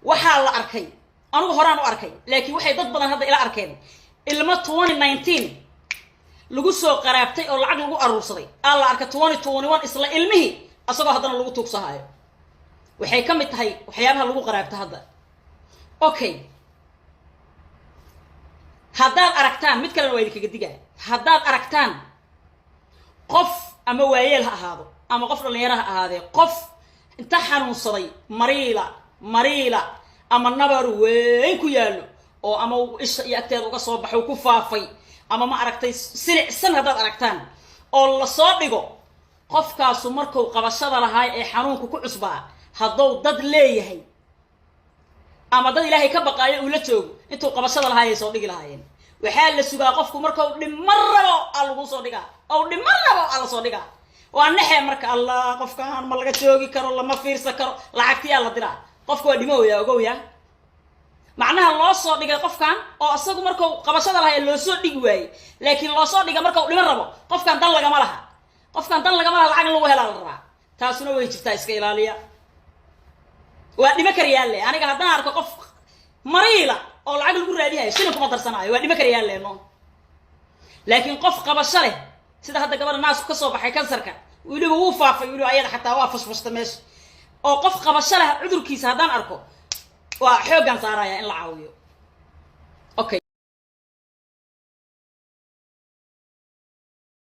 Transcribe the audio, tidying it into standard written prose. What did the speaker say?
Waxaa la arkay, anigu horaan u arkay, laakiin waxay dad badan hadda ila arkeen, ilmo 2019 lagu soo qaraabtay oo lacag lagu aruursaday aa la arkay 2021 isla ilmihii asagoo haddana lagu tuugsahaayo. Waxay ka mid tahay waxyaabaha lagu qaraabto hadda. Okay, haddaad aragtaan, mid kalena waa idinkaga digaa: haddaad aragtaan qof, ama waayeel ha ahaado ama qof dhallinyaro ha ahaadee, qof inta xanuunsaday, mariila mariila ama nabar weyn ku yaallo oo ama isha iyo agteeda uga soo baxo, ku faafay, ama ma aragtay silicsan, haddaad aragtaan oo lasoo dhigo, qofkaasu markuu qabashada lahaa ee xanuunku ku cusbaa, hadduu dad leeyahay ama dad Ilaahay ka baqaayo uu la joogo, intuu qabashada lahaayay soo dhigi lahaayeen. Waxaa la sugaa qofku markau dhiman rabo aa lagu soo dhigaa, ou dhiman rabo aa lasoo dhigaa. Waa naxee marka, Allah, qofkaan ma laga joogi karo, lama fiirsan karo, lacagtiyaa la diraa. Qofka waa dhimooya, ogowya. Macnaha loo soo dhigay qofkan oo isagu markau qabashada lahaa loo soo dhigi waayey, laakiin loo soo dhiga markau dhiman rabo, qofkan dan lagama laha, qofkan dan lagama laha, lacag in lagu helaa la rabaa. Taasuna way jirtaa, iska ilaaliya, waa dhimo kariyaalle. Aniga haddaan arko qof mariila oo lacag lagu raadihayo, shilin kuma darsanaayo, waa dhimo kariyaalle, no. Laakiin qof qabasho leh, sida hadda gabadha naasku ka soo baxay kansarka, weliba wuu faafay, weliba ayada xataa waa fashfashta meesha, oo qof qabasho leh cudurkiisa haddaan arko, waa xooggaan saaraya in la caawiyo.